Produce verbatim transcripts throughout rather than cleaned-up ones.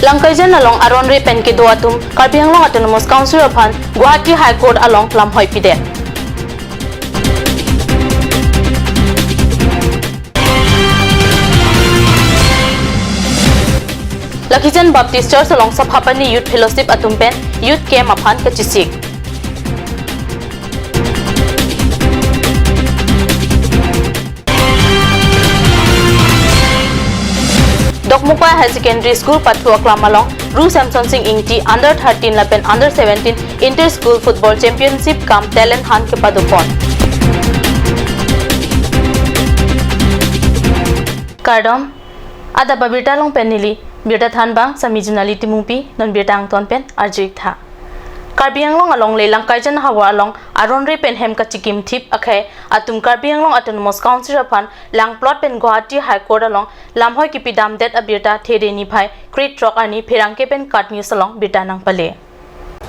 Langkaijan along aron-re pen kedo atum Karbi Anglong Autonomous Council aphan Guwahati High Court along lamhoi pidet. Lakhijan Baptist Church along Saphapani Youth Fellowship atum pen Youth Camp aphan kachisik. Dokmoka Higher Secondary School pathu aklam along Ru Samson Sing Ingti under thirteen lapen under seventeen Inter School Football Championship cum Talent Hunt kepadopon. Kardom, adap abirta along pen neli birta thanbang Sami Junali Timungpi, non birta angton pen arju-ik tha. Karbi Anglong alongle Langkaijan havar along aron-re pen hem kachikimthip akhei atum Karbi Anglong Autonomous Council aphan langplot pen Guwahati High Court along lamhoi kipidamdet abirta There niphai krethrok arni pherangke pen KAT News along birta nangpale.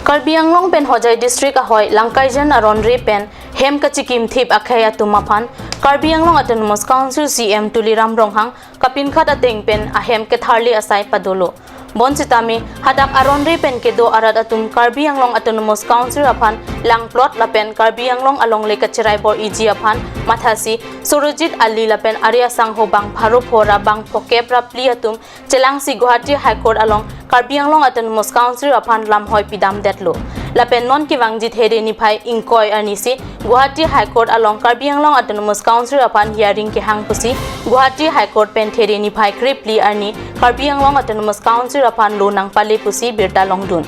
Karbi Anglong pen Hojai District ahoi Langkaijan aron-re pen hem kachikimthip akhei atum aphan Karbi Anglong Autonomous Council C E M Tuliram Ronghang kapinkhat ateng pen ahem ketharli asai padolo. Bonsitame hadak aron-re pen kedo arat atum Karbi Anglong Autonomous Council aphan langplot lapen Karbi Anglong alongle kacherai bor-iji aphan mathasi Surojit Ali lapen ari asangho bang pharo pho ra bang phokep ra phli atum chelangsi Guwahati High Court along Karbi Anglong Autonomous Council aphan lamhoi pidamdetlo. Lapen non kevangji There niphai ingkoi arnisi Guwahati High Court along Karbi Anglong Autonomous Council aphan hearing kehang pusi Guwahati High Court pen There niphai krephli arni Karbi Anglong Autonomous Council aphan lo nangpale pusi birta longdun.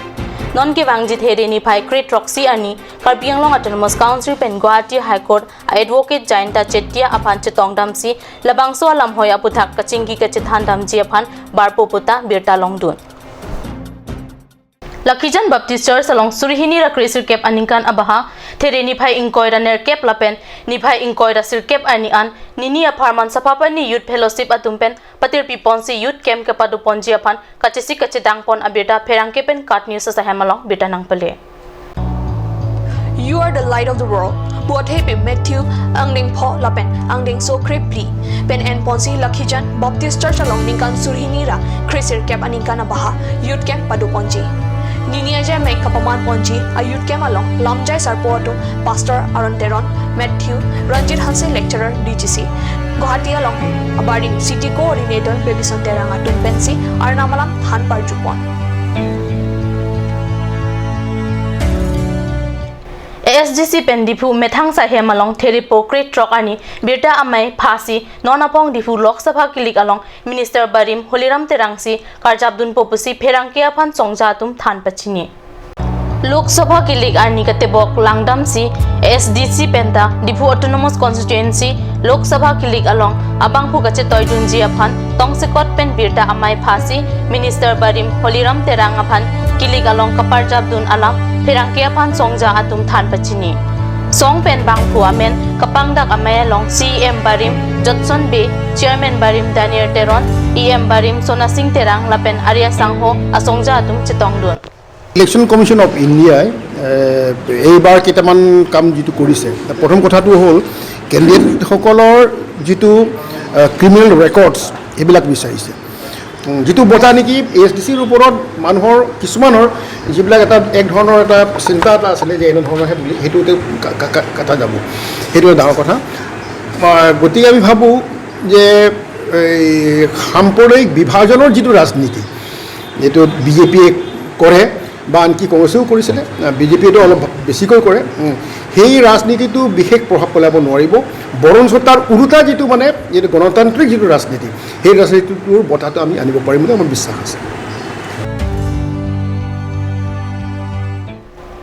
Non kevangji There niphai krethroksi arni Karbi Anglong Autonomous Council pen Guwahati High Court a-advocate Jayanta Chetia aphan chetongdamsi labangso alamhoi aputhak kachingki kachethandamji aphan barpo puta birta longdun. Lakhijan Baptist Church along suri hini ra kresirkep aningkan abaha There niphai ingkoi ra nerkep lapen niphai ingkoi ra sirkep arni an nini apharman Saphapani Youth Fellowship atum pen patirpiponsi Youth Camp kepadoponji aphan kachesik kachedangpon abirta pherangke pen KAT News asahem along birta nangpale. You are the light of the world. Pu athepi Matthew angdeng pho lapen angdengso krephli pen enponsi Lakhijan Baptist Church along ningkan suri hini ra kresirkep aningkan abaha Youth Camp padoponji. Nini ajai amei kapamanponji a-Youth Camp along lamjai sarpo atum Pastor Aaron Teron, Matthew, Ranjit Hanse Lecturer D G C, Guwahati along abarim City Coordinator Bebison Terang atum pensi arnam alam than parjupon. A S D C pen Diphu methang sahem along There po krethrok arni birta amei phasi non aphong Diphu Lok Sabha kilik along Minister barim Holiram Terangsi karjapdunpo pusi pherangke aphan songja atum than pachini. Lok Sabha kilik arni katebok langdamsi A S D C penta Diphu Autonomous Constituency Lok Sabha kilik along abangphu kachetoidunji aphan tongsekot pen birta amei phasi Minister barim Holiram Terang aphan kilik along kaparjapdun alam pherangke aphan songja atum than pachini. Song pen bangphu amen kapangdak amei along C E M barim Jotson Bey, Chairman barim Daniel Teron, E M barim Sonasing Terang lapen ari asangho asongja atum chetongdun. Election commission of ইণ্ডিয়াই এ, এইবাৰ কেইটামান কাম যিটো কৰিছে, প্ৰথম কথাটো হ'ল কেণ্ডিডেটসকলৰ যিটো ক্ৰিমিনেল ৰেকৰ্ডছ, সেইবিলাক বিচাৰিছে। উম, যিটো বঁটা নেকি এ এছ ডি চিৰ ওপৰত মানুহৰ কিছুমানৰ যিবিলাক এটা এক ধৰণৰ এটা চিন্তা এটা আছিলে যে এনেধৰণৰহে বুলি, সেইটো এতিয়া কা- কা- কা- কটা যাব, সেইটো এটা ডাঙৰ কথা। আহ, গতিকে আমি ভাবোঁ যে এই সাম্প্ৰদায়িক বিভাজনৰ যিটো ৰাজনীতি, যিটো বি জে পিয়ে কৰে বা আনকি কংগ্ৰেছেও কৰিছিলে, বি জে পিয়েতো অলপ বেছিকৈ কৰে। উম, সেই ৰাজনীতিটো বিশেষ প্ৰভাৱ পেলাব নোৱাৰিব, বৰঞ্চ তাৰ ওলোটা যিটো মানে যিটো গণতান্ত্ৰিক যিটো ৰাজনীতি, সেই ৰাজনীতিটোৰ বঁটাটো আমি আনিব পাৰিম বুলি আমাৰ বিশ্বাস আছে।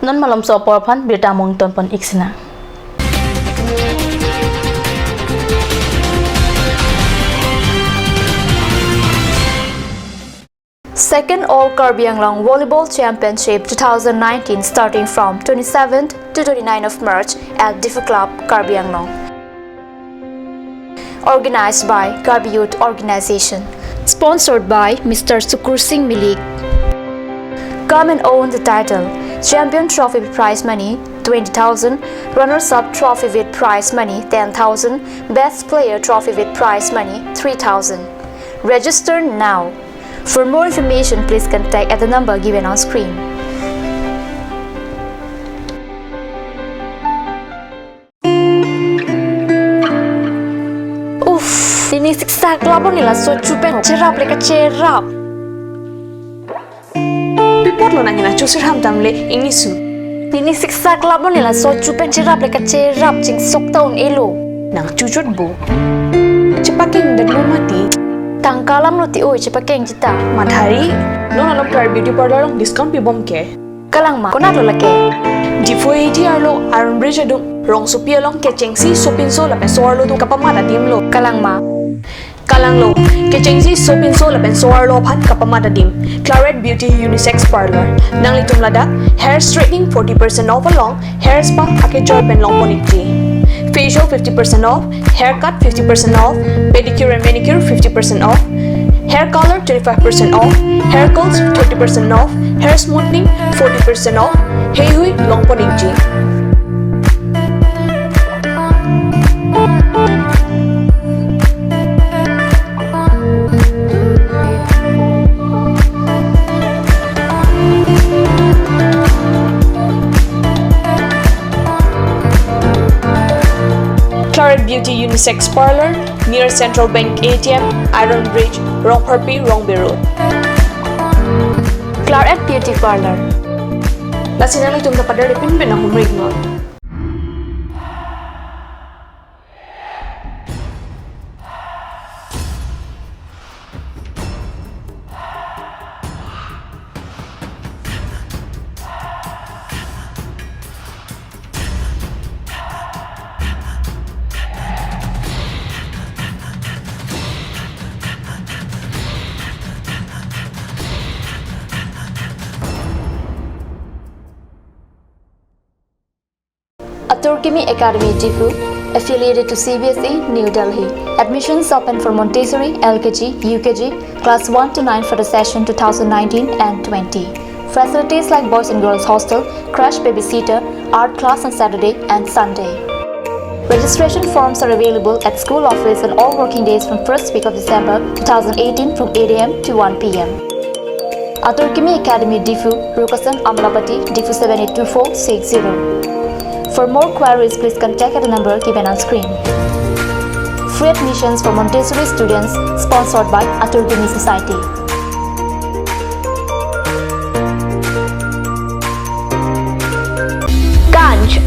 Non malomso apor aphan birta mungton pon iksina. Second All Karbi Anglong Volleyball Championship two thousand nineteen, starting from twenty-seventh to twenty-ninth of March at Diphu Club, Karbi Anglong. Organized by Karbi Youth Organization. Sponsored by Mister Sukur Singh Milik. Come and own the title. Champion trophy with prize money twenty thousand, runners-up trophy with prize money ten thousand, best player trophy with prize money three thousand. Register now. For more information, please contact at the number given on screen. Uff, pini siksak labon nila so chupen cherap le kacherap. Pi apotlo nang nangchusir ham tam le ingni su. Pini siksak labon nila so chupen cherap le kacherap chingsok ta un-elo. Nang chuchot bo. Chepakeng dan lo mati. Tangka alam lo ti oi chepakeng jita. Mathari. Non along Clarette Beauty Parlour along discount pibom ke. Kalang ma, konat lo lake? Diphu A T arlo Iron Bridge adung, rongsopi along kechengsi sopinso lapen so-arlo atum kapamat adim lo. Kalang ma? Kalang lo, kechengsi sopinso lapen so-arlo aphan kapamat adim. Clarette Beauty Unisex Parlour. Nanglitum ladak hair straightening forty percent off along hair spa akejoi pen longpon ikji. Facial fifty percent off, haircut fifty percent off, pedicure and manicure fifty percent off, hair color twenty-five percent off, hair curls thirty percent off, hair smoothing forty percent off, heihui longpon ikji. Clarette Beauty Unisex Parlour, near Central Bank A T M, Iron Bridge, Rongpharpi, Rongbe Road. Clarette Beauty Parlour. Lasi nanglitum ta pader ipin pen ahum rik non. Atur Kimi Academy Diphu, affiliated to C B S E, New Delhi. Admissions open for Montessori, L K G, U K G, class one to nine for the session two thousand nineteen and twenty. Facilities like boys and girls hostel, crash babysitter, art class on Saturday and Sunday. Registration forms are available at school office on all working days from first week of December two thousand eighteen from eight A M to one P M. Atur Kimi Academy Diphu, Rukasan Amlapati, Diphu seven eight two four six zero. For more queries, please contact at the number given on screen. Free admissions for Montessori students, sponsored by Atur Kimi Society. Ganj.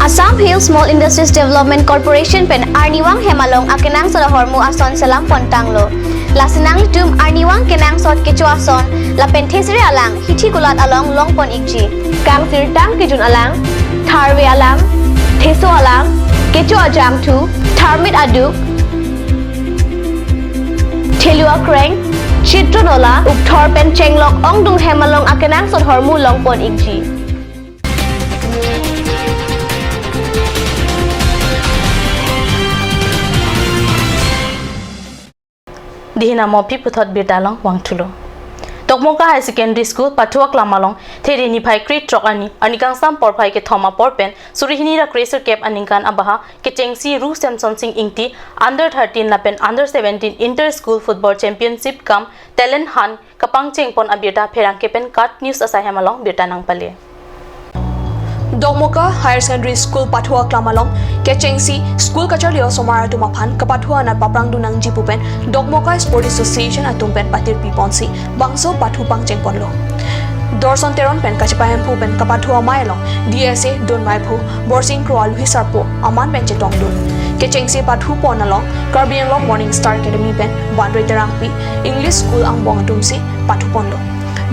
Assam Hill Small Industries Development Corporation pen arnivang hem along akenangsot ahormu ason selam pontanglo. Lasi nanglitum arnivang kenangsot kecho ason lapen thesere alang hithi kulat along longpon ikji. Kangsirtang kejun alang, tharve alang, theso alang, kecho ajangthu, tharmit aduk, thelu akreng, chitro nola, ukthor pen chenglok ongdung hem along akenangsot ahormu longpon ikji. Dihina mo pi puthot birta along vangthulo. Dokmoka Higher Secondary School Pathu aklam along There niphai krethrok arni, arni kangsam porphai kethom apor pen suri hini ra kresirkep aningkan abaha kechengsi Ru Semsonsing Ingti under thirteen lapen under seventeen Inter School Football Championship cum Talent Hunt kapangchengpon abirta pherangke pen KAT News asai hem along birta nangpale. Dokmoka Higher Secondary School Pathu aklam along kechengsi school kacharli osomar atum aphan kapathu anat paprangdun nangji pu pen Dokmoka Sport Association atum pen patirpiponsi bangso pathu pangchengponlo. Dorson Teron pen kachepahemphu pen kapathu amei along D S A Donmai Phu, Borsing Kro aluhi sarpo aman pen chetongdun. Kechengsi pathupon along Karbi Anglong Morning Star Academy pen Banre Terangpi English School angbong atumsi pathuponlo.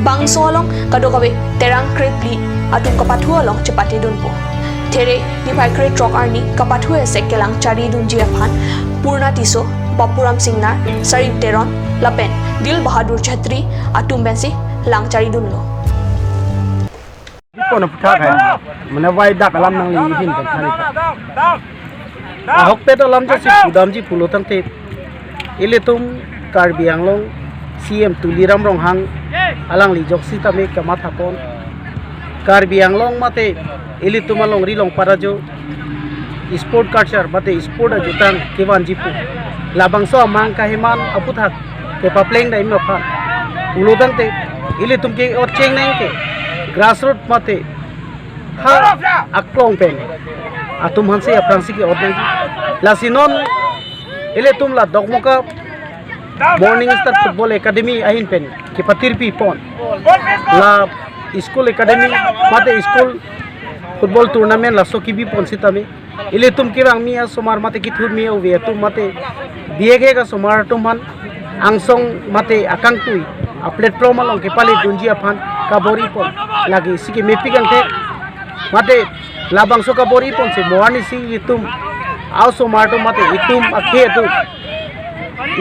Bangso along kadokave terang krepli atum kapathu along chepatedunpo. There niphai krethrok arni kapathu esek kelang charidunji aphan Purna Tisso, Bapuram Singnar, Sarip Teron lapen Dil Bahadur Chetri atum pensi lang charidunlo. Ipon aphuthak hai. Mane wai dak alam nangli hin pen thani. Ahokpet alam jasi pudamji pulo tangte, ilitum Karbi Anglong C M Tuliram Ronghang alangli joksi tame kamathapon. Karbi Anglong mate ilitum alongri longpat ajo sport culture mate sport ajutang kevanji pu. Labangso amang kaheman aphuthak kepapleng dam aphan Pulo tangte ilitum ke-ot chengnang ke grassroot mate ha aklong pen atum aphansi aphrangsi ke-ot nangji. Lasi non ilitum la Dokmoka Morning Star Football Academy ahin pen kepatirpi pon la school academy mate school football tournament laso kebi pon sitame ilitum kevangmi asomar mate kethurmi ove atum mate bihek hek asomar atum aphan angsong mate akangtui a-platform along kepale dunji aphan kabor-i pon lake isi kemepik angthek. Mate labangso kabor-i ponsi mo arnisi ilitum asomar atum mate itum akhei atum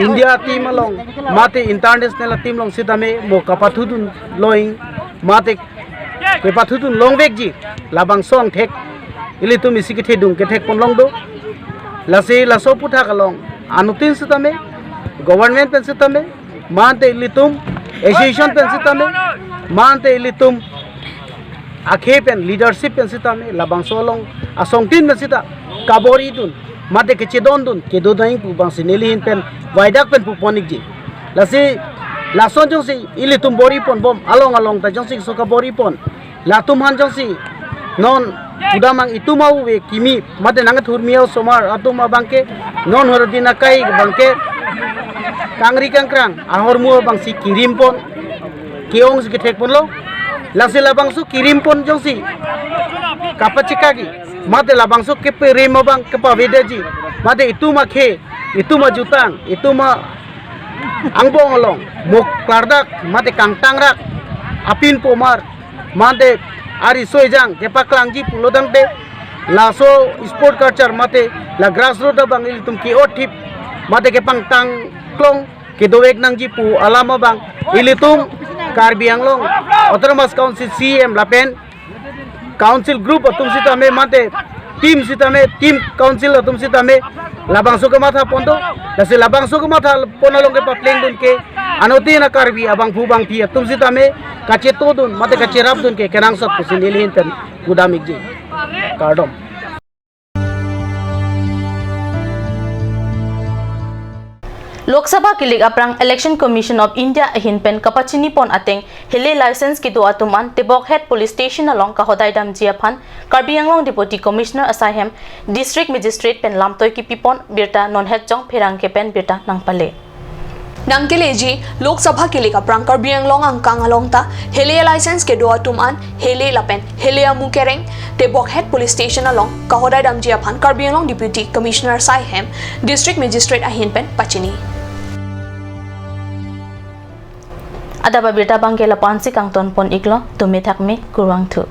India team along mate international team along sitame mo kapathudun longji mate kepathudun longvekji labangso angthek ilitum isi kethedung kethek pon long do. Lasi laso aphuthak along anuttin sitame government pen sitame mate ilitum association pen sitame mate ilitum akhei pen leadership pen sitame labangso along asongtin pen sita kabor-i dun mate kechedon dun kedo dun pu abangsi neli ahin pen vaidak pen pu pon-ikji. Lasi lason jongsi ilitum bor-i pon bom along along ta jongsi so kabor-i pon latum aphan jongsi non pudamang itum ave kimi mate nangthurmi asomar atum abangke non hordin akai abangke kangri kangkrang ahormu abangsi kerim pon ke-ongsi kethek ponlo. Lasi labangso kerim pon jongsi kapachekakji mate labangso keperim abang kepavedaji mate itum akhei itum ajutang itum a angbong along mo klardak mate kangtangrak apin pomar mate ariso ejang kepaklangji pulo tangte laso sport culture mate la grassroot abang ilitum ke-otthip mate kepangtang klong kedovek nangji pu alam abang ilitum Karbi Anglong Autonomous Council C E M lapen council group atum sitame mate team sitame team council atum sitame labangso kematha pon do. Lasi labangso kematha pon along kepapleng dun ke anuttin a-Karbi abangphu bangphi atum sitame kacheto dun mate kacherap dun ke kenangsot pusi neli ahin pen pudam-ikji. Kardom. Lok Sabha kilik aphrang Election Commission of India ahin pen kapachini pon ateng hele license kedo atum an Tebokhet Police Station along kahodai damji aphan Karbi Anglong Deputy Commissioner asai hem District Magistrate pen lamtoi kepi pon birta Nonhet Jong Pherangke pen birta nangpale. Nangkeleji Lok Sabha kilik aphrang Karbi Anglong angkang along ta hele license kedo atum an hele lapen hele amu kereng Tebokhet Police Station along kahodai damji aphan Karbi Anglong Deputy Commissioner asai hem District Magistrate ahin pen pachini. Adap abirta abangke lapu-ansi kangton pon-iklo, dome thakme, kurvangthu.